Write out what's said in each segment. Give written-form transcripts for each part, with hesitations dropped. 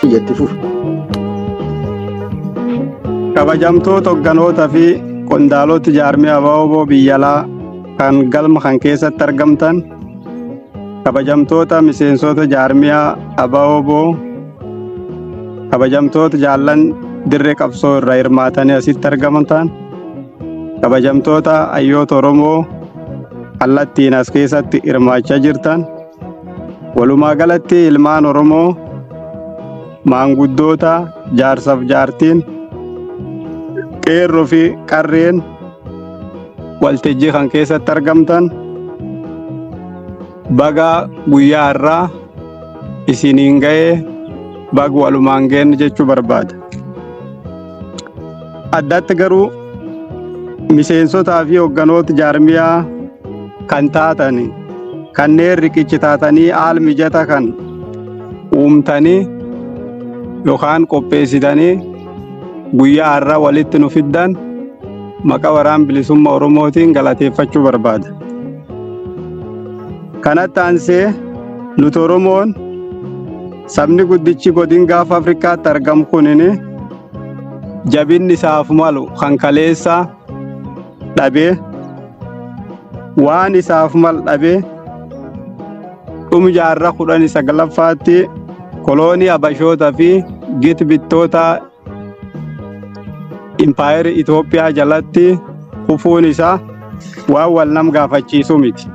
Itti fufi. Kabajamtoota hogganoota fi qondaalota jaarmiyaa ABO biyya alaa kan galma kan keessatti argamtan, kabajamtoota miseensota jaarmiyaa ABO, kabajamtoota jaallan dirree qabsoo irraa hirmaatanii asitti argamtan, kabajamtoota hayyoota Oromoo kallattiin as keessatti hirmaachaa jirtan, walumaa galatti ilmaan Oromoo, maanguddoota, jaarsaaf jaartiin, qeerroo fi qarreen waltajjii kan keessatti argamtan, baga guyyaa har'aa isiniin ga'ee, baga walumaan geenne jechuu barbaada. Addatti garuu miseensotaa fi hogganoota jaarmiyaa kan taatan, kanneen riqichi taatanii haala mijata kan uumtanii yookaan qopheessitanii guyyaa har'aa walitti nu fiddan, maqaa Waraan Bilisummaa Oromootiin galateeffachuu barbaada. Kanatti aansee, nuti Oromoon sabni guddichi godin Gaafa Afrikaatti argamu kunini jabinni isaaf malu kan kaleessa dhabee, waan isaaf mal dhabee, dhuma jaarraa 19ffaatti koloonii Habashootaa fi git bittoota impaayera Itoophiyaa jalatti kufuun isaa waan wal nam gaafachiisu miti.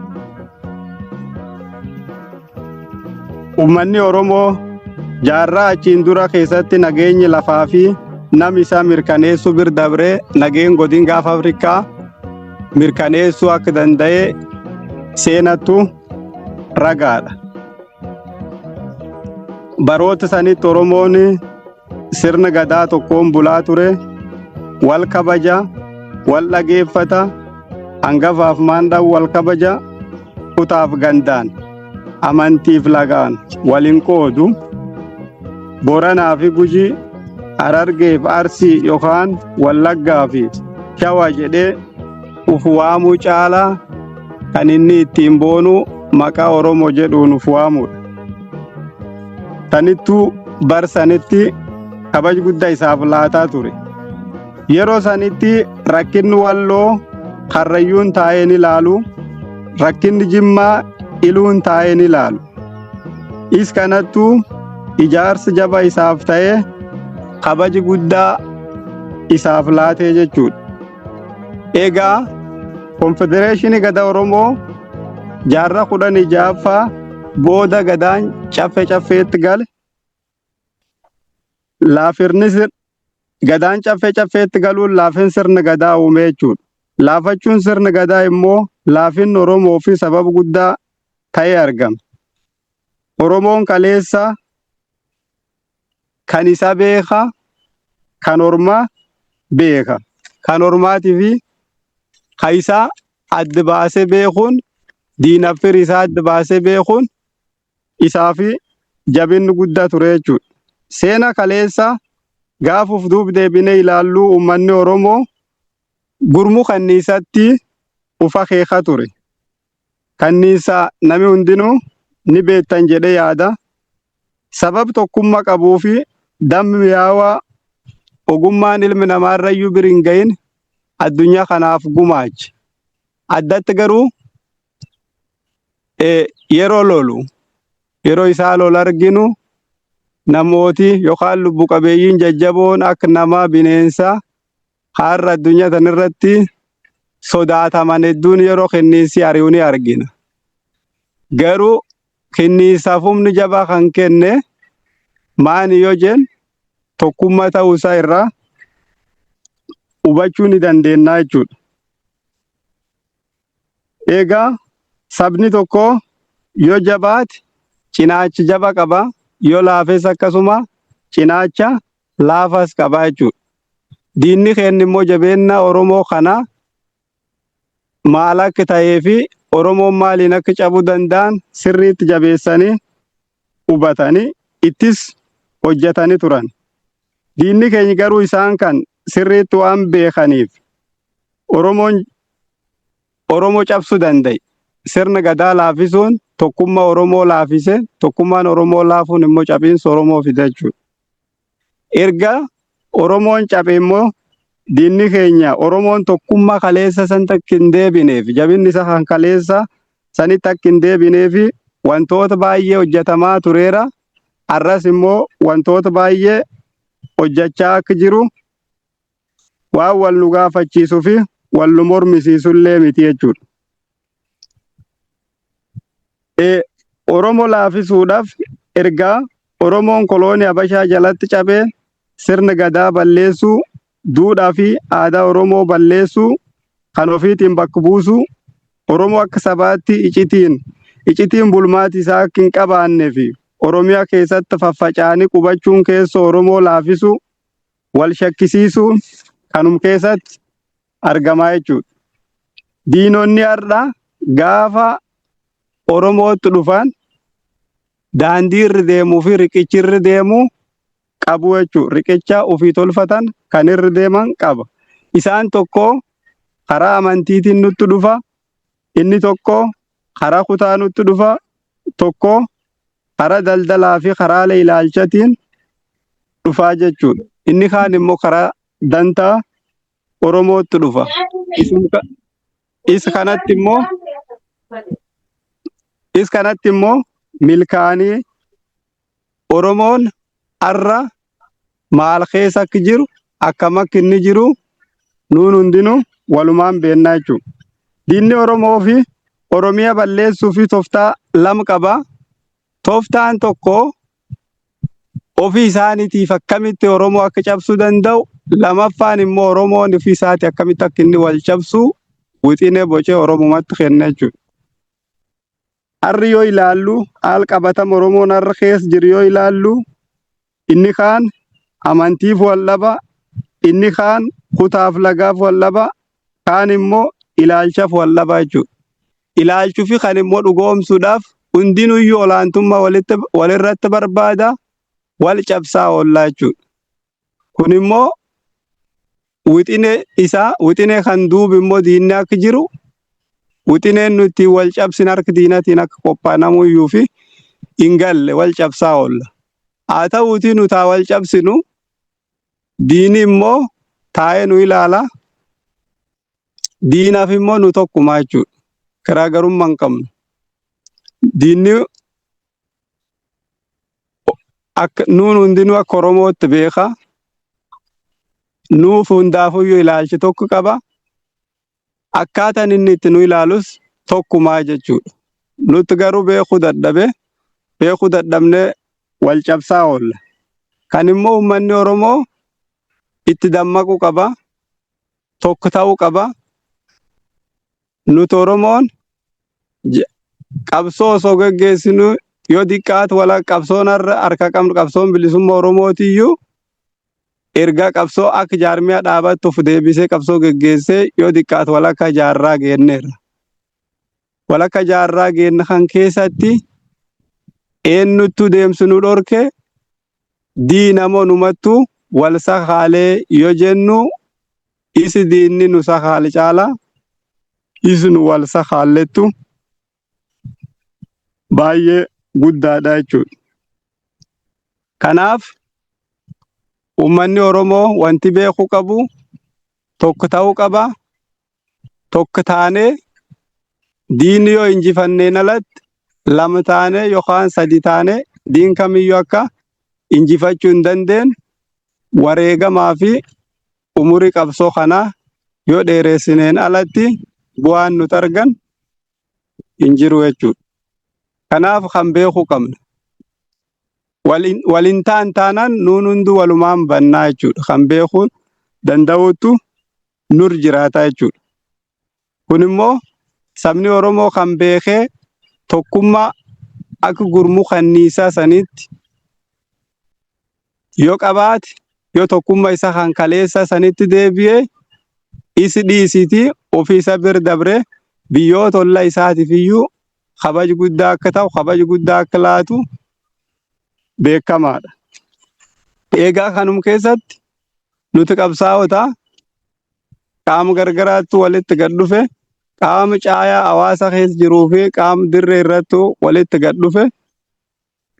Uummanni Oromoo jaarraa achiin dura keessatti nageenyi lafaa fi nam isaa mirkaneessuu bir dabree nageen godin Gaafa Afrikaa mirkaneessuu akka danda'e seenattu ragaadha. Baroota sanitti Oromoon sirna gadaa tokkoon bulaa ture, wal kabaja, wal dhageeffata, hangafaaf maandhaan wal kabaja, kutaaf gandaan, amantiif lagaan waliin qoodu, Boranaa fi Gujii, Harargeef Arsii yookaan Wallaggaa fi Shawa jedhee uf waamuu caalaa kan inni ittiin boonu maqaa Oromoo jedhuun uf waamudha. Tanittuu bar sanitti kabaj guddaa isaaf laataa ture. Yeroo sanitti rakkinni Walloo Karrayyuun taa'ee ni ilaalu, rakkinni Jimmaa Iluun taa'ee ni ilaalu. Is kanattuu ijaarsa jaba isaaf ta'ee kabaji guddaa isaaf laatee jechuudha. Egaa Konfedereeshinii Gadaa Oromoo jaarraa 16ffaa booda gadaan caffee caffeetti gale. Laafirni gadaan caffee caffeetti galuun laafin sirna gadaa uume jechuudha. Laafachuun sirna gadaa immoo laafinni Oromoo fi sababa guddaa ta'ee argama. Oromoon kaleessa kan isa beeka, kan ormaa beeka. Kan ormaatii fi kan isaa adda baasee beekuun, diinaaf firii isaa adda baasee beekuun isaa fi jabinni guddaa ture jechuudha. Seena kaleessa gaafuuf duub deebinee ilaallu, uummanni Oromoo gurmuu kanniisatti ufa keeka ture. Kanniisa nami hundinuu ni beektan jedhee yaada. Sabab tokkummaa qabuu fi dammi mi'aawaa ogummaan ilmi namaarrayyuu bir hin gahin addunyaa kanaaf gumaache. Addatti garuu yeroo lolu, yeroo isaa lola arginu, namooti yookaan lubbu qabeeyyiin jajjaboon akka namaa, bineensaa har'a addunyaa tanarratti sodaataman hedduun yeroo kenniinsi ari'u ni argina. Garuu kenniinsaaf humni jabaa kan kenne maani yoo jennu, tokkummaa ta'uu isaa irraa hubachuu ni dandeenya jechuudha. Egaa sabni tokko yoo jabaate cinaacha jaba qaba, yoo laafes akkasuma cinaacha laafas qaba jechuudha. Diinni keenya immoo jabeenya Oromoo kana maal akka ta'ee fi Oromoon maaliin akka cabuu danda'an sirriitti jabeessanii hubatanii ittis hojjetanii turan. Diinni keenya garuu isaan kan sirriitti waan beekaniif Oromoon Oromoo cabsuu danda'e. Sirna gadaa laafisuun tokkummaa Oromoo laafise, tokkummaan Oromoo laafuun immoo cabiinsa Oromoo fida jechuudha. Erga Oromoon cabe immoo diinni keenya Oromoon tokkummaa kaleessa san takka hin deebineef, jabinni isa kan kaleessa sanitti akka hin deebineef wantoota baay'ee hojjetamaa tureera. Har'as immoo wantoota baay'ee hojjechaa akka jiru waan wal nu gaafachiisuu fi wal nu mormisiisu illee miti jechuudha. Oromoo laafisuudhaaf ergaa Oromoon koloonii Habashaa jalatti cabee sirna gadaa balleessuu, duudhaa fi aadaa Oromoo balleessuu, kan ofiitiin bakka buusuu, Oromoo akka sabaatti icitiin bulmaati isaa akka hin qabaannee fi Oromiyaa keessatti faffaca'anii qubachuun keessoo Oromoo laafisuu, wal shakkisiisuun kanum keessatti argamaa jechuudha. Diinonni har'a gaafa Oromootti dhufan daandii irra deemuu fi riqichi irra deemuu qabu jechuudha. Riqicha ofii tolfatan kan irra deeman qaba. Isaan tokko karaa amantiitiin nutti dhufa, inni tokko karaa kutaa nutti dhufa, tokko karaa daldalaa fi karaalee ilaalchatiin dhufaa jechuudha. Inni kaan immoo karaa dantaa Oromootti dhufa. Isa kanatti immoo is kanatti immoo milkaa'anii Oromoon har'a maal keessa akka jiru, akkam akka inni jiru nuun hundinuu walumaan beennaa jechuudha. Diinni Oromoo fi Oromiyaa balleessuu fi tooftaa lama qaba. Tooftaan tokko ofii isaaniitiif akkamitti Oromoo akka cabsuu danda'u, lamaffaan immoo Oromoon ofii isaati akkamitti akka inni wal cabsu wixinee bocee Oromumatti kenna jechuudha. Har'i yoo ilaallu, haal qabatama Oromoon har'a keessa jiru yoo ilaallu, inni kaan amantiif wal dhaba, inni kaan kutaaf lagaaf wal dhaba, kaan immoo ilaalchaaf wal dhaba jechuudha. Ilaalchuu fi kan immoo dhugoomsuudhaaf hundinuyyuu olaantummaa walitti walirratti barbaada, wal cabsaa oollaa jechuudha. Kun immoo wixinee isaa, wixinee kan duuba immoo diinni akka jiru, wixineen nuti wal cabsin harka diinatiin akka qophaa'anamuyyuu fi hin galle wal cabsaa oolla. Haa ta'uutii nu taa wal cabsinu, diini immoo taa'ee nu ilaala. Diinaaf immoo nu tokkumaa jechuudha. Garaagarummaa hin qabnu. Diinni akka nuun hundinuu akka Oromootti beeka. Nuuf hundaafuyyuu ilaalchi tokko qaba. Akkaataan inni itti nu ilaalus tokkumaa jechuudha. Nuti garuu beekuu dadhabe, beekuu dadhabnee wal cabsaa oolla. Kan immoo uummanni Oromoo itti dammaquu qaba. Tokko ta'uu qaba. Nuti Oromoon qabsoo osoo geggeessinu yoo xiqqaatu wala qabsoon har'a harka qabnu qabsoon bilisummaa Oromootiyyuu erga qabsoo akka jaarmiyaa dhaabattuuf deebisee qabsoo geggeessee yoo xiqqaatu walakka jaarraa geenneerra. Walakka jaarraa geenne kan keessatti eenyuttu deemsu nu dhorke? Diina moo numattu wal sakaalee yoo jennu, isi diinni nu sakaale caala isi nu wal sakaallettu baay'ee guddaadha jechuudha. Kanaaf uummanni Oromoo wanti beekuu qabu tokko ta'uu qaba. Tokko taanee diinni yoo injifanneen alatti lama taanee yookaan sadi taanee diin kamiyyuu akka injifachuu hin dandeenye, wareegamaa fi umurii qabsoo kanaa yoo dheeressineen alatti bu'aan nuti argan hin jiru jechuudha. Kanaaf kan beekuu qabna. Waliin taan taanaan nuun hunduu walumaan bannaa jechuudha. Kan beekuu danda'utu nur jiraata jechuudha. Kun immoo sabni Oromoo kan beekee tokkummaa akka gurmuu kanniisaa saniitti yoo qabaate, yoo tokkummaa isa kan kaleessa sanitti deebi'ee isi dhiisitii ofii isa bira dabree biyyoota ollaa isaatiif iyyuu kabaja guddaa akka ta'u, kabaja guddaa akka laatu beekamaadha. Egaa kanum keessatti nuti qabsaa'ota qaama gargaraatti walitti gad dhufe, qaama caayaa hawaasa keessa jiruu fi qaama dirree irratti walitti gad dhufe,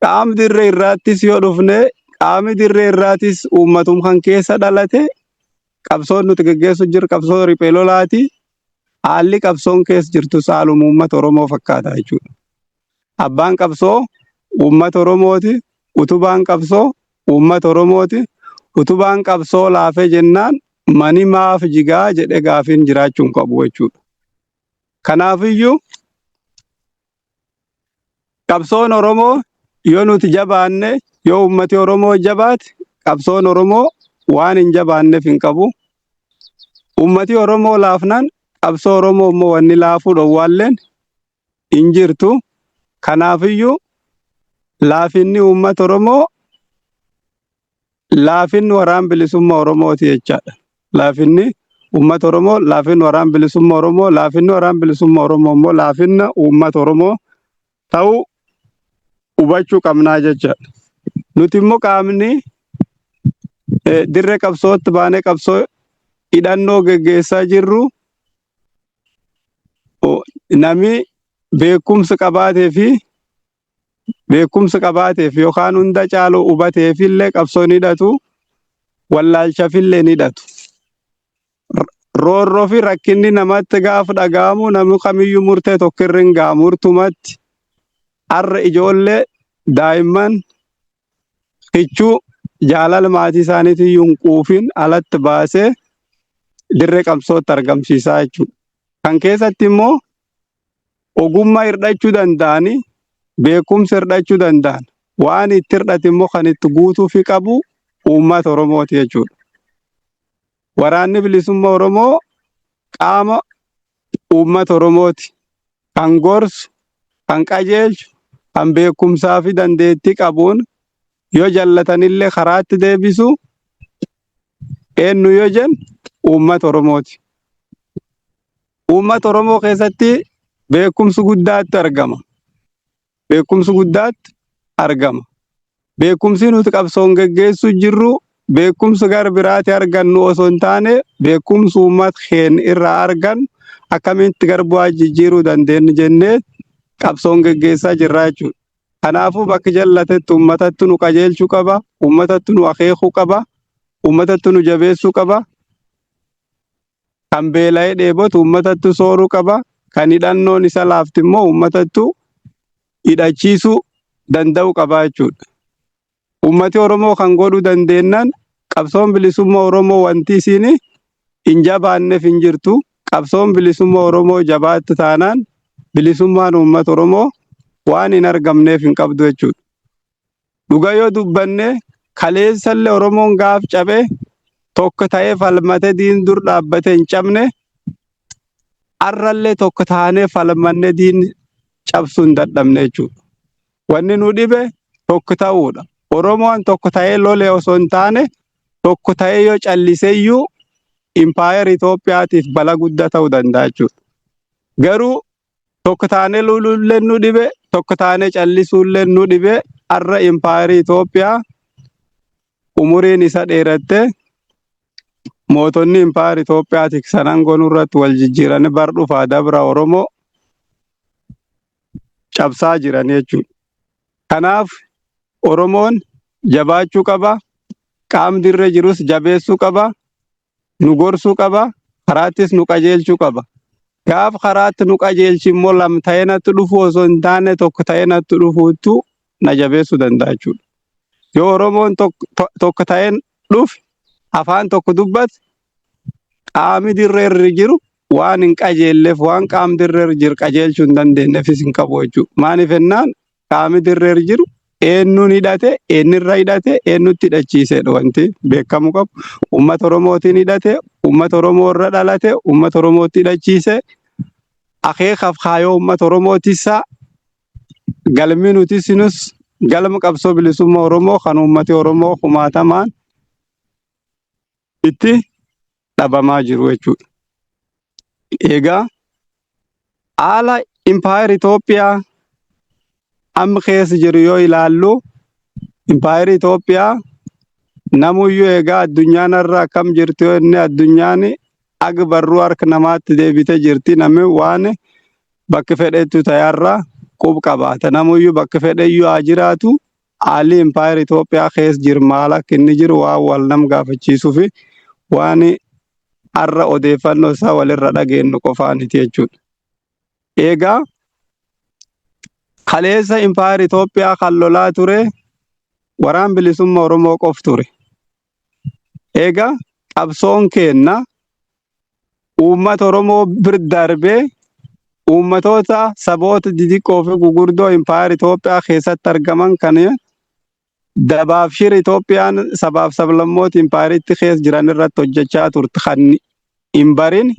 qaama dirree irrattis yoo dhufne Qaamni dirree irraatis uummatum kan keessa dhalate. Qabsoon nuti geggeessu jiru qabsoo riphee lolaati. Haalli qabsoon keessa jirtu saaluma uummata Oromoo fakkaata jechuudha. Abbaan qabsoo uummata Oromooti. Utubaan qabsoo uummata Oromooti. Utubaan qabsoo laafee jennaan mani maaf jigaa jedhe gaafiin jiraachuu hin qabu jechuudha. Kanaafiyyuu qabsoon Oromoo yoo nuti jabaanne, yoo uummati Oromoo jabaate, qabsoon Oromoo waan hin jabaanneef hin qabu. Uummati Oromoo laafnaan qabsoo Oromoo immoo wanni laafuu dhowwaalleen hin jirtu. Kanaafiyyuu laafinni uummata Oromoo laafinni waraan bilisummaa Oromooti jechaadha. Laafinni uummata Oromoo laafinni waraan bilisummaa Oromoo, laafinni waraan bilisummaa Oromoo immoo laafinna uummata Oromoo ta'uu hubachuu qabnaa jechaadha. Nuti immoo qaamni dirree qabsootti baanee qabsoo hidhannoo geggeessaa jirru, nami beekumsa qabaateef yookaan hunda caalu hubateef illee qabsoo ni hidhatu, wallaalchaaf illee ni hidhatu. Roorroo fi rakkinni namatti gaafa dhaga'amu namni kamiyyuu murtee tokko irra hin ga'a. Murtumatti har'a ijoollee daa'imman kichuu jaalala maatii isaaniitiin hin quufin alatti baasee dirree qabsootti argamsiisaa jechuudha. Kan keessatti immoo ogummaa hirdhachuu danda'anii, beekumsa hirdhachuu danda'an, waan itti hirdhate immoo kan itti guutuu fi qabu uummata Oromooti jechuudha. Waraanni bilisummaa Oromoo qaama uummata Oromooti. Kan gorsu, kan qajeelchu, kan beekumsaa fi dandeettii qabuun yoo jallatanillee karaatti deebisu eenyu yoo jennu, uummata Oromooti. Uummata Oromoo keessatti beekumsi guddaatti argama. Beekumsi guddaatti argama. Beekumsi nuti qabsoon geggeessuu jirru beekumsa gara biraati argannu osoo hin taane, beekumsa uummata keenya irraa argannu akkamitti gara bu'aa jijjiiruu dandeenya jennee qabsoon geggeessaa jirra jechuudha. Kanaafuu bakki jallatetti uummatatti nu qajeelchuu qaba, uummatatti nu akeekuu qaba, uummatatti nu jabeessuu qaba. Kan beela'ee dheebotu uummatatti sooruu qaba. Kan hidhannoon isa laafti immoo uummatattu hidhachiisuu danda'uu qaba jechuudha. Uummati Oromoo kan godhuu dandeenyaan qabsoon bilisummaa Oromoo wanti isiin hin jabaanneef hin jirtu. Qabsoon bilisummaa Oromoo jabaatti taanaan bilisummaan uummata Oromoo waan hin argamneef hin qabdu jechuudha. Dhuga yoo dubbanne, kaleessallee Oromoon gaaf cabe tokko ta'ee falmate diin dur dhaabbate hin cabne. Arrallee tokko taanee falmanne diin cabsuu hin dadhabne jechuudha. Wanni nu dhibe tokko ta'uudha. Oromoon tokko ta'ee lole osoo hin taane, tokko ta'ee yoo calliseyyuu impaayera Itoophiyaatiif bala guddaa ta'uu danda'a jechuudha. Garuu tokko taanee loluullee nu dhibe, tokko taanee callisuullee nu dhibe. Har'a impaayera Itoophiyaa umuriin isa dheeratte, mootonni impaayera Itoophiyaatiif sanan gonuu irratti wal jijjiiranii bar dhufaa dabra Oromoo cabsaa jiran jechuudha. Kanaaf Oromoon jabaachuu qaba. Qaamni dirree jirus jabeessuu qaba. Nu gorsuu qaba. Karaattis nu qajeelchuu qaba. Gaaf karaatti nu qajeelchi immoo lam ta'ee natti dhufu osoo hin taane, tokko ta'ee natti dhufuutu na jabeessuu danda'a jechuudha. Yoo Oromoon tokko ta'ee dhufe, afaan tokko dubbate, qaamni dirree irra jiru waan hin qajeelleef, waan qaamni dirree irra jiru qajeelchuu hin dandeenyeefis hin qabu jechuudha. Maaliif jennaan, qaamni dirree irra jiru eenyuun hidhate, eenyurra hidhate, eenyutti hidhachiisedha wanti beekamuu qabu. Uummata Oromootiin hidhate, uummata Oromoo irra dhalate, uummata Oromootti hidhachiise, akeekaaf kaayoo uummata Oromootisaa galmi nuti sinus galma qabsoo bilisummaa Oromoo kan uummati Oromoo kumaatamaan itti dhabamaa jiru jechuudha. Egaa haala impaayera Itoophiyaa amma keessa jiru yoo ilaallu, impaayera Itoophiyaa namuyyuu egaa addunyaan irra akkam jirti yoo inni, addunyaan ag barruu harka namaatti deebitee jirti. Namni waan bakki fedhetti ta'arra qub qabaata. Namuyyuu bakki fedheyyuu haa jiraatu. Haalli impaayera Itoophiyaa keessa jiru maal akka inni jiru waan wal nam gaafachiisuu fi waan har'a odeeffannoo isaa walirra dhageenyu qofaaniti jechuudha. Egaa kaleessa impaayera Itoophiyaa kan lolaa ture waraan bilisummaa Oromoo qof ture. Egaa qabsoon keenna uummata Oromoo bir darbee uummatoota saboota xixiqqoo fi gugurdoo impaayera Itoophiyaa keessatti argaman kan dabaaf shira Itoophiyaan sabaaf sablammoota impaayeritti keessa jiran irratti hojjechaa turte kan hin barin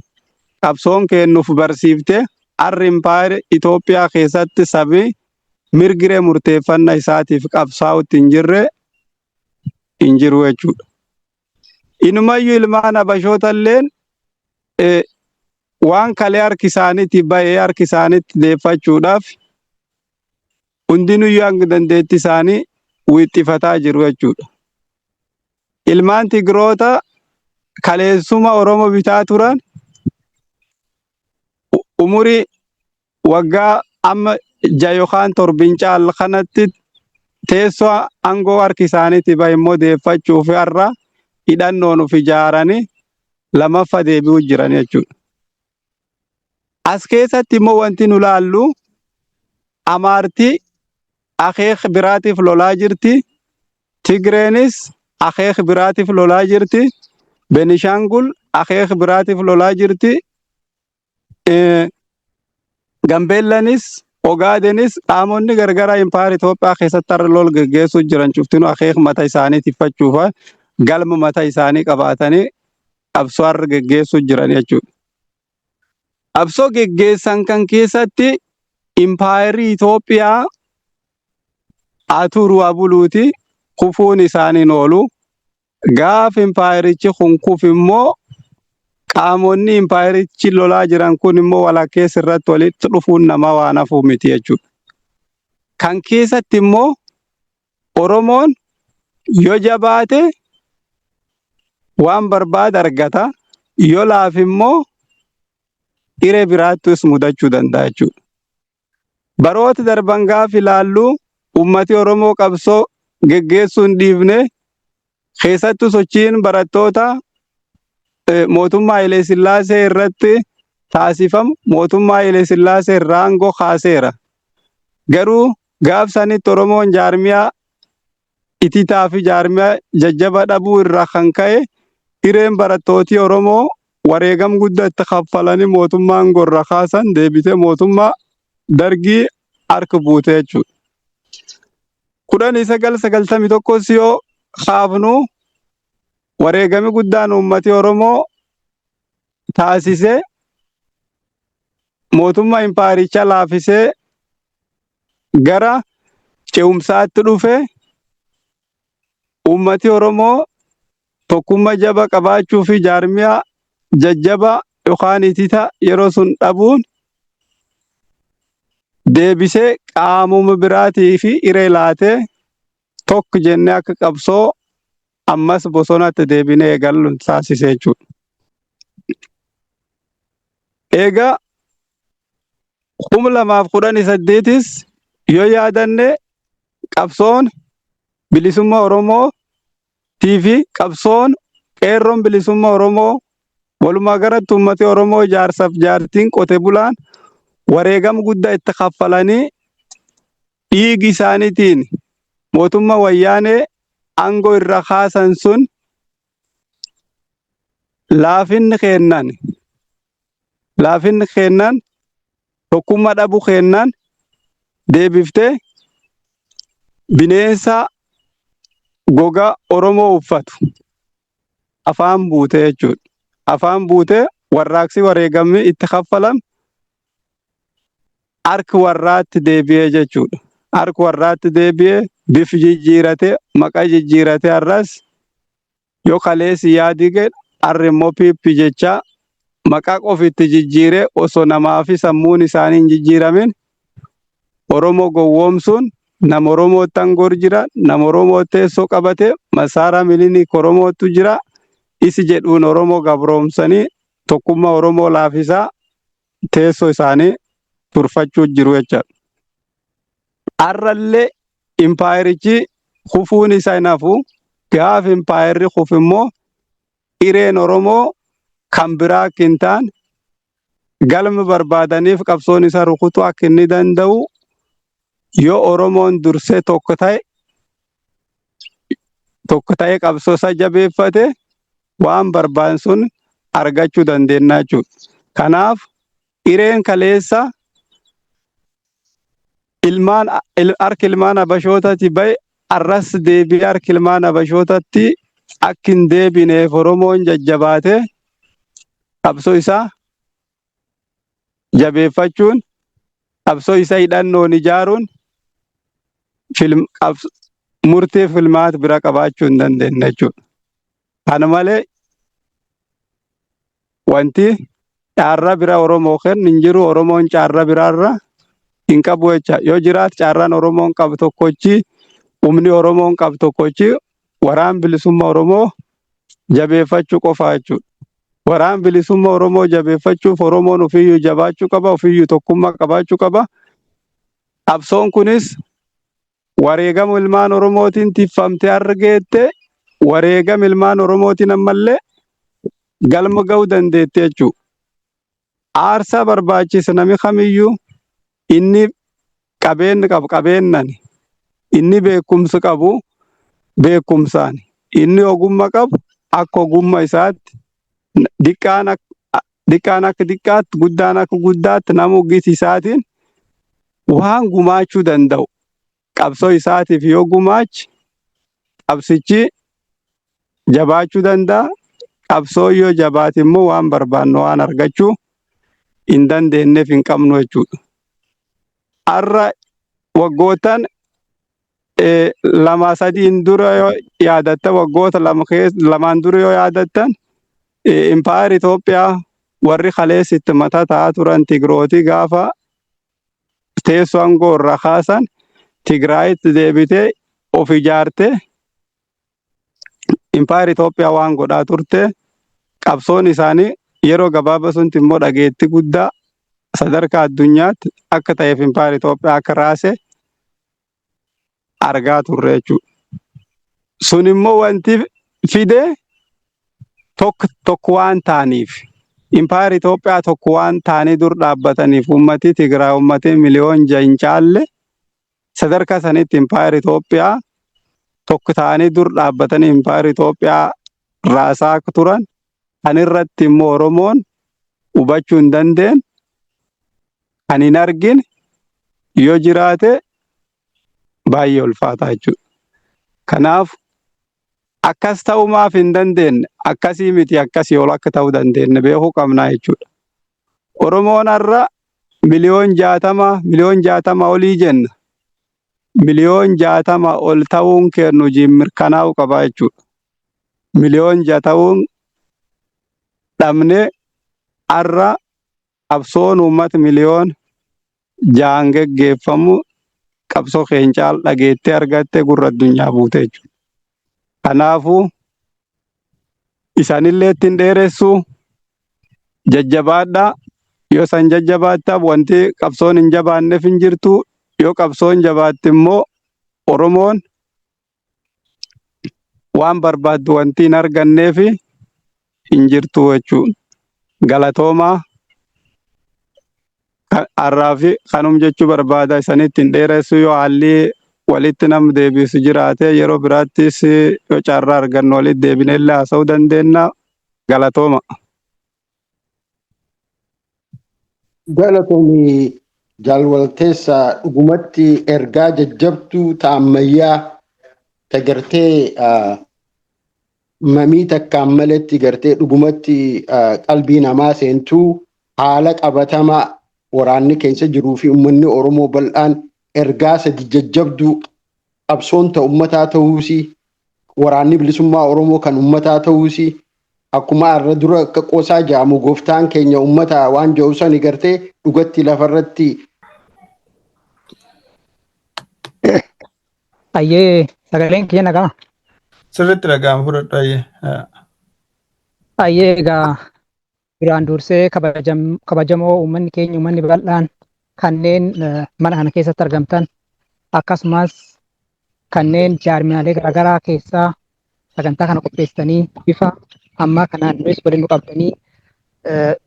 qabsoon kennuuf barsiifte har'i impaayera Itoophiyaa keessatti sabi mirgiree murteeffannaa isaatiif qabsaa'utti hin jirre hin jiru jechuudha. Inumayyuu ilmaan Habashoota illeen waan kalee harki isaaniitti ba'ee harki isaaniitti deeffachuudhaaf hundinuyyuu hanga dandeetti isaanii wixxifataa jiru jechuudha. Ilmaan Tigiroota kaleessuma Oromoo bitaa turan umurii waggaa amma 6 yookaan 7 caal kanatti teessoo aangoo harki isaaniitti bahe immoo deeffachuuf har'a hidhannoon of ijaaranii lammaffaa deebi'uu jiran jechuudha. As keessatti immoo wanti nu laallu Amaartii akeeka biraatiif lolaa jirti. Tigreenis akeeka biraatiif lolaa jirti. Benishaangul akeeka biraatiif lolaa jirti. Gambeellanis Ogaadenis qaamonni gargaraa impaayera Itoophiyaa keessatti har'a lol geggeessuu jiran cuftinuu akeeka mataa isaanii tiffachuuf galma mataa isaanii qabaatanii qabsoo har'a geggeessuu jiran jechuudha. Qabsoo geggeessan kan keessatti impaayerri Itoophiyaa haa turu haa buluuti kufuun isaaniin oolu. Gaafa impaayerichi kun kufu immoo qaamonni impaayerichi lolaa jiran kun immoo walakkeessa irratti walitti dhufuun nama waan hafuu miti jechuudha. Kan keessatti immoo Oromoon yoo jabaate waan barbaade argata. Yoo laafe immoo hiree biraattis mudachuu danda'a jechuudha. Baroota darban gaafa ilaallu uummati Oromoo qabsoo geggeessuu hin dhiifne. Keessattuu sochiin barattoota mootummaa Hayilee Sillaasee irratti taasifamu mootummaa Hayilee Sillaasee irraa aangoo kaaseera. Garuu gaaf sanitti Oromoon jaarmiyaa ititaa fi jaarmiyaa jajjaba dhabuu irraa kan ka'e hireen barattootii Oromoo wareegam guddaa itti kaffalanii mootummaa aangoo irraa kaasan deebitee mootummaa Dargii harka buute jechuudha. 1991 yoo kaafnu wareegami guddaan uummati Oromoo taasise mootummaa impaayerichaa laafisee gara ce'umsaatti dhufe. Uummati Oromoo tokkummaa jaba qabaachuu fi jaarmiyaa jajjaba yookaan itita yeroo sun dhabuun deebisee qaamuma biraatii fi hiree laatee tokko jennee akka qabsoo ammas bosonatti deebinee eegallu taasise jechuudha. Egaa 2018s yoo yaadanne qabsoon bilisummaa Oromoo fi qabsoon qeerroon bilisummaa Oromoo walumaa galatti uummati Oromoo jaarsaaf jaartiin qote bulaan wareegama guddaa itti kaffalanii dhiigi isaaniitiin mootummaa Wayyaanee aangoo irra kaasan sun laafinni kennan tokkummaa dhabu kennan deebiftee bineensa gogaa Oromoo uffatu afaan buute jechuudha. Afaan buutee warraaqsi wareegamni itti kaffalam harki warraatti deebi'ee jechuudha. Harki warraatti deebi'ee bifa jijjiiratee, maqaa jijjiiratee, har'as yoo kaleessi yaadii ga'e har'i immoo PP jechaa maqaa qofitti jijjiiree osoo namaa fi sammuun isaanii hin jijjiiramin Oromoo gowwoomsuun nama Oromootti aangoo jira, nama Oromoo teessoo qabate, masaaraa Minilik Oromootu jira. Isi jedhuun Oromoo gabroomsanii tokkummaa Oromoo laafisaa teessoo isaanii turfachuu jiru jechaadha. Har'allee impaayerichi Kufuun isa hin hafu. Gaaf impaayerri kufu immoo hireen Oromoo kan biraa akka hin taane, galma barbaadaniif qabsoon isa rukutuu akka inni danda'u, yoo Oromoon dursee tokko ta'e qabsoo isa jabeeffate, waan barbaadan sun argachuu dandeenya jechuudha. Kanaaf hireen kaleessa ilmaan harka ilmaan Habashootatti bahe arras deebi'ee harka ilmaan Habashootatti akka hin deebineef, Oromoon jajjabaate qabsoo isaa jabeeffachuun, qabsoo isaa hidhannoon ijaaruun, murtee filmaata bira qabaachuu hin dandeenye jechuudha. Kana malee wanti caarraa bira Oromoo kennu hin jiru. Oromoon caarraa biraarra hin qabu jecha. Yoo jiraate, caarraan Oromoon qabu tokkochi, humni Oromoon qabu tokkochi waraan bilisummaa Oromoo jabeeffachuu qofa jechuudha. Waraan bilisummaa Oromoo jabeeffachuuf Oromoon ofiiyyuu jabaachuu qaba, ofiiyyuu tokkummaa qabaachuu qaba. Qabsoon kunis wareegama ilmaan Oromootiin tiffamtee argeette, wareegama ilmaan Oromootiin ammallee galma ga'uu dandeette jechuudha. Aarsaa barbaachisa nami kamiyyuu, inni qabeenya qabu qabeennan, inni beekumsa qabu beekumsaan, inni ogummaa qabu akka ogummaa isaatti, diqqaan akka diqqaatti, guddaan akka guddaatti, nama ogeessi isaatiin waan gumaachuu danda'u qabsoo isaatiif yoo gumaache, qabsichi jabaachuu danda'a. Qabsoo yoo jabaate immoo waan barbaannu waan argachuu hin dandeenyeef hin qabnu jechuudha. Har'a waggootan lama sadiin dura yoo yaadattan, waggoota lama lamaan dura yoo yaadattan, impaayar Itoophiyaa warri kaleessitti mataa ta'aa turan Tigrootii gaafa teessoo aangoo irraa kaasan, Tigraayitti deebitee of ijaarte. Impaayar Itoophiyaa waan godhaa turte, qabsoon isaanii yeroo gabaabaa sunti immoo dhageettii guddaa sadarkaa addunyaatti akka ta'eef impaayar Itoophiyaa akka raase argaa turre jechuudha. Sun immoo wanti fide tokko tokko waan ta'aniif, impaayar Itoophiyaa tokko waan ta'anii dur dhaabbataniif, uummatii Tigraay uummatii miliyoon 6 hin caalle sadarkaa sanitti impaayar Itoophiyaa tokko ta'anii dur dhaabbatanii impaayar Itoophiyaa raasaa akka turan kan irratti immoo Oromoon hubachuu hin dandeenye, kan hin argine yoo jiraate baay'ee ulfaataa jechuudha. Kanaaf akkas ta'uu maaf hin dandeenye, akkasii miti, akkasii ol akka ta'uu dandeenye beekuu qabnaa jechuudha. Oromoon har'a miliyoon 60, miliyoon 60 olii jenna. Miliyoon 60 ol ta'uun kennu hojiin mirkanaa'uu qaba jechuudha. Miliyoon 6 ta'uun dhabnee har'a qabsoon uummata miliyoon 6n geggeeffamu qabsoo keenya dhageettee argattee gurra addunyaa buute jechuudha. Kanaafuu isaanillee ittiin dheeressu, jajjabaadhaa. Yoo san jajjabaattaa, wanti qabsoon hin jabaanneef hin jirtu. Yoo qabsoon jabaatte immoo Oromoon waan barbaaddu wanti hin arganneef hin jirtu jechuudha. Galatoomaa, har'aa fi kanum jechuu barbaada, isanitti hin dheeressu. Yoo haalli walitti nam deebisu jiraate, yeroo biraattis yoo carraa argannu walitti deebinee haasa'uu dandeenya. Galatooma. Galatoomii jaalwalteessa, dhugumatti ergaa jajjabtuu ta ammayyaa ta gartee mamii takkaan maletti gartee dhugumatti qalbii namaa seentuu, haala qabatamaa waraanni keessa jiruu fi uummanni Oromoo bal'aan ergaa sadi jajjabduu, qabsoon ta uummataa ta'uusii, waraanni bilisummaa Oromoo kan uummataa ta'uusii, akkuma har'a dura akka qoosaa jaamu gooftaan keenya uummata waan jedhu sani gartee dhugatti lafarratti. Ayyee, sagaleen kiyya nagaa. Sirriitti dhaga'ama, fudhadhu, ayyee. Ayyee, egaa duraan dursee kabajamoo uummanni keenya, uummanni bal'aan kanneen mana kana keessatti argamtan, akkasumas Kanneen jaarmiyaalee garaagaraa keessaa sagantaa kana qopheessitanii bifa ammaa kanaan nunis waliin nu qabdanii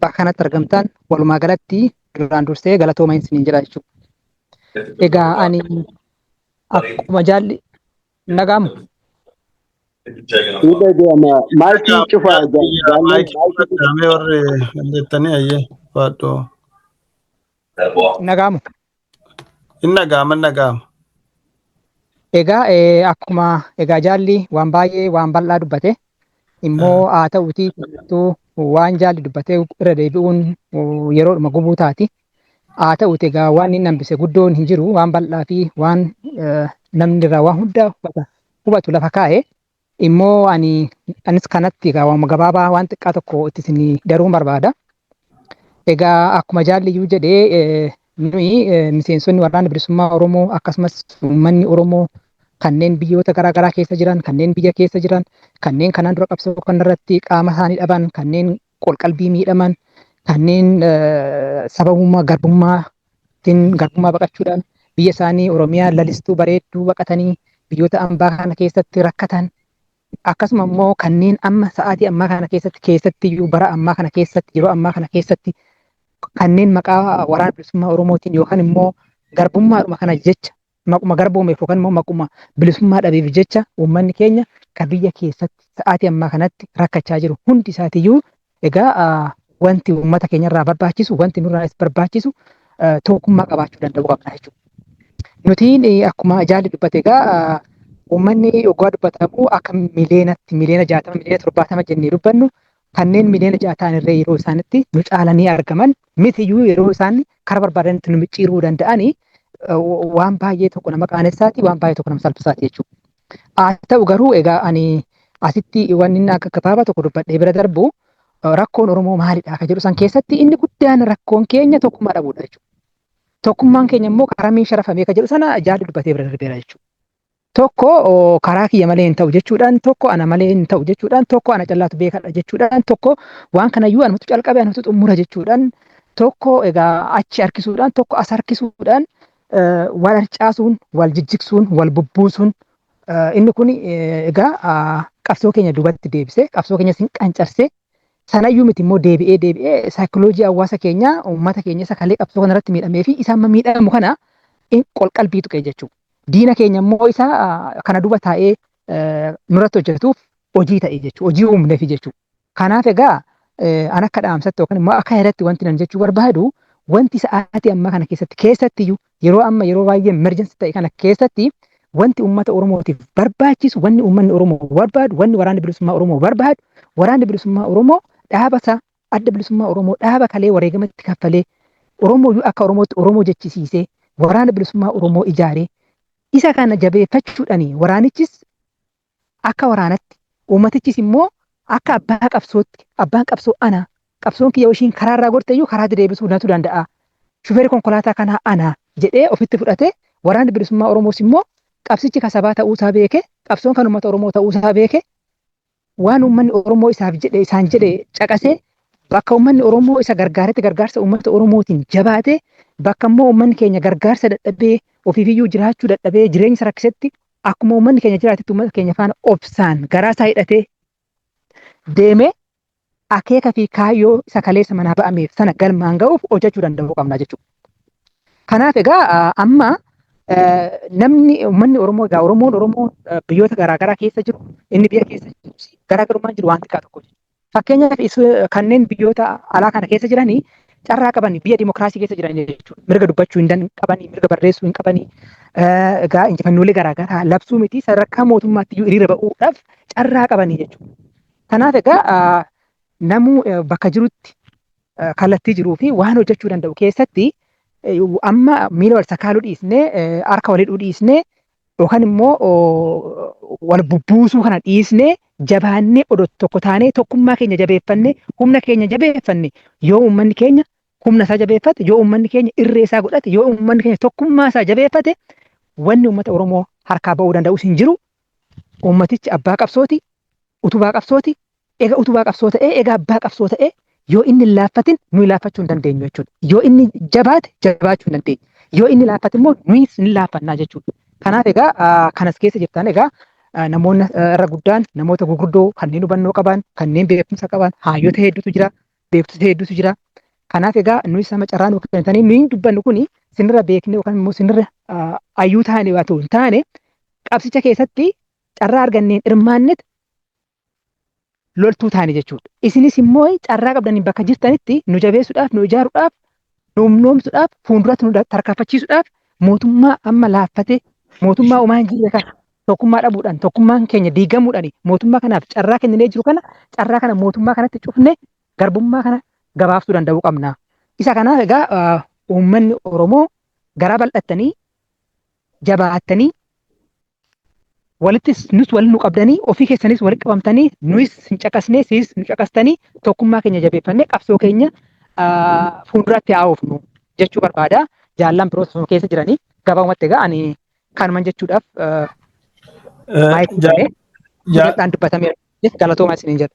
bakka kanatti argamtan walumaa galatti duraan dursee galatooma isiniin jedha jechuudha. Egaa ani akkuma jaalli nagaamu. Ni dhaga'ama. Maayikii cufaa jaallan. Maayikii cufaa warri dandeettanii ayyee faadhoo. Nagaamu. Inni dhaga'ama inni dhaga'ama. Egaa akkuma egaa jaalli waan baay'ee waan bal'aa dubbate immoo haa ta'uutii keessattuu waan jaalli dubbatee irra deebi'uun yeroodhuma gubuu taati. Haa ta'uuti egaa waan inni hambise guddoon hin jiru waan bal'aa fi waan namni irraa waan hunda hubatu lafa kaa'e immoo ani anis kanatti egaa waan gabaabaa waan xiqqaa tokko itti isin daruun barbaada. Egaa akkuma jaalliyyuu jedhee nuyi miseensonni waraana bilisummaa Oromoo akkasumas uummanni Oromoo kanneen biyyoota garaagaraa keessa jiran, kanneen biyya keessa jiran, kanneen kanaan dura qabsoo kanarratti qaama isaanii dhaban, kanneen qolqalbii miidhaman, kanneen sababummaa garbummaatiin garbummaa baqachuudhaan biyya isaanii Oromiyaa lalistuu bareedduu baqatanii biyyoota ambaa kana keessatti rakkatan akkasuma immoo kanneen amma sa'aatii ammaa kana keessatti keessattiyyuu bara ammaa kana keessatti yeroo ammaa kana keessatti kanneen maqaa waraana bilisummaa Oromootiin yookaan immoo garbummaadhuma kana jecha maquma garboomeef yookaan immoo maquma bilisummaa dhabeef jecha uummanni keenya ka biyya keessatti sa'aatii ammaa kanatti rakkachaa jiru hundi isaatiyyuu egaa wanti uummata keenyarraa barbaachisu wanti nurraas barbaachisu tokkummaa qabaachuu danda'uu qabna jechuudha. Nutiin akkuma jaalli dubbate egaa uummanni oggaa dubbatamu akka miliyeenatti miliyoona 60 miliyoona 70 jennee dubbannu kanneen miliyoona 6 ta'an irree yeroo isaanitti nu caalanii argaman mitiyyuu yeroo isaan karaa barbaadanitti nu micciiruu danda'anii waan baay'ee tokko nama qaanessaati waan baay'ee tokko nama salphisaati jechuudha. Haa ta'u garuu egaa ani asitti wanni inni akka gabaabaa tokko dubbadhee bira darbu rakkoon Oromoo maalidha akka jedhu san keessatti inni guddaan rakkoon keenya tokkummaa dhabuudha jechuudha. Tokkummaan keenya immoo karaa miin sharafamee akka jedhu sana jaalli dubbatee bira darbeera jechuudha. Tokko karaa kiyya malee hin ta'u jechuudhaan, tokko ana malee hin ta'u jechuudhaan, tokko ana callaatu beekadha jechuudhaan, tokko waan kanayyuu anumatu calqabe anumatu xumura jechuudhaan, tokko egaa achi harkisuudhaan, tokko as harkisuudhaan wal harcaasuun, wal jijjigsuun, wal bubbuusuun inni kun egaa qabsoo keenya duubatti deebisee qabsoo keenya sin qancarsee sanayyuu miti immoo deebi'ee deebi'ee saayikoloojii hawaasa keenyaa uummata keenya isa kalee qabsoo kanarratti miidhamee fi isa amma miidhamu kana qolqalbii tuqee jechuudha. Diina keenya immoo isa kana duuba taa'ee nurratti hojjetuuf hojii ta'e jechuudha. Hojii uumneefi jechuudha. Kanaaf egaa an akka dhaamsatti yookaan immoo akka yaadatti wanti nan jechuu barbaadu wanti sa'aatii ammaa kana keessatti keessattiyyuu yeroo amma yeroo baay'ee emergency ta'e kana keessatti wanti uummata Oromootiif barbaachisu wanni uummanni Oromoo barbaadu wanni waraanni bilisummaa Oromoo barbaadu waraanni bilisummaa Oromoo dhaaba isaa adda bilisummaa Oromoo dhaaba kalee wareegamatti kaffalee Oromoo akka Oromootti Oromoo jechisiisee waraana bilisummaa Oromoo ijaaree isa kana jabeeffachuudhaan waraanichis akka waraanatti uummatichis immoo akka abbaa qabsootti abbaan qabsoo ana qabsoon kiyya ishiin karaa irraa gorte iyyuu karaa deebisuu natu danda'a shufeerri konkolaataa kanaa ana jedhee ofitti fudhatee waraanni bilisummaa Oromoos immoo qabsichi kasabaa ta'uusaa beeke qabsoon kan uummata Oromoo ta'uusaa beeke waan uummanni Oromoo isaaf jedhe isaan jedhe caqasee bakka uummanni Oromoo isa gargaaretti gargaarsa uummata Oromootiin jabaate bakka immoo uummanni keenya gargaarsa dadhabee ofiifiyyuu jiraachuu dadhabee jireenya isa rakkisetti akkuma uummanni keenya jiraatetti uummata keenya faana obsaan garaa isaa hidhatee deemee akeeka fi kaayyoo isa kaleessa manaa ba'ameef sana galmaan ga'uuf hojjechuu danda'uu qabna jechuudha. Kanaaf egaa amma namni uummanni Oromoo egaa Oromoon Oromoo biyyoota garaagaraa keessa jiru inni biyya keessa jirus garaagarummaan jiru waan xiqqaa tokko jechuudha. Fakkeenyaaf kanneen biyyoota alaa kana keessa jiranii carraa qaban biyya dimokiraasii keessa jiran jechuudha. Mirga dubbachuu hin qabanii, mirga barreessuu hin qabanii, egaa injifannoolee garaagaraa labsuu miti sadarkaa mootummaatti iyyuu hiriira ba'uudhaaf carraa qabanii jechuudha. Kanaaf egaa namuu bakka jirutti kallattii jiruu fi waan hojjechuu danda'u keessatti amma miila wal sakaaluu dhiisnee harka wal hidhuu dhiisnee yookaan immoo wal bubbuusuu kana dhiisnee jabaannee odoo tokko taanee tokkummaa keenya jabeeffannee humna keenya jabeeffanne yoo uummanni keenya humna isaa jabeeffate yoo uummanni keenya irree isaa godhate yoo uummanni keenya tokkummaa isaa jabeeffate wanni uummata Oromoo harkaa ba'uu danda'us hin jiru. Uummatichi abbaa qabsooti, utubaa qabsooti, Egaa utubaa qabsoo ta'ee, egaa abbaa qabsoo ta'ee yoo inni hin laaffatin nuyi laaffachuu hin dandeenyu jechuudha. Yoo inni jabaate jabaachuu hin dandeenyu. Yoo inni laaffate immoo nuyis ni laaffannaa jechuudha. Kanaaf egaa kanas keessa jirtan egaa namoonni irra guddaan namoota gurguddoo kanneen hubannoo qaban, kanneen beekumsa qaban, haayyoota hedduutu jira, beektota hedduutu jira. Kanaaf egaa nuyi sama carraa nu kennitanii nuyi dubbannu kuni sinirra beeknee yookaan immoo sinirra hayyuu taane waa ta'u hin taane, qabsicha keessatti carraa arganneen hirmaannet loltuu taane jechuudha. Isinis immoo carraa qabdaniin bakka jirtanitti nu jabeessuudhaaf, nu ijaaruudhaaf, nu humnoomsuudhaaf, fuulduratti nu tarkaanfachiisuudhaaf, mootummaa amma laaffate, mootummaa homaa hin jirre kana, tokkummaa dhabuudhaan, tokkummaan keenya diigamuudhaan mootummaa kanaaf carraa kenninee jiru kana, carraa kana mootummaa kanatti cufne garbummaa kana gabaabsuu danda'uu qabna. Isa kanaaf egaa uummanni Oromoo garaa bal'attanii, jabaattanii, walittis nus waliin nu qabdanii, ofii keessanis walitti qabamtanii, nuyis hin caqasnee siis nu caqastanii, tokkummaa keenya jabeeffannee qabsoo keenya fuulduratti haa oofnu jechuu barbaada. Jaallan biroos osoo keessa jiranii gabaabumatti egaa ani kanuman jechuudhaaf maayikii dubbatamee galatoomaa isiniin jedha.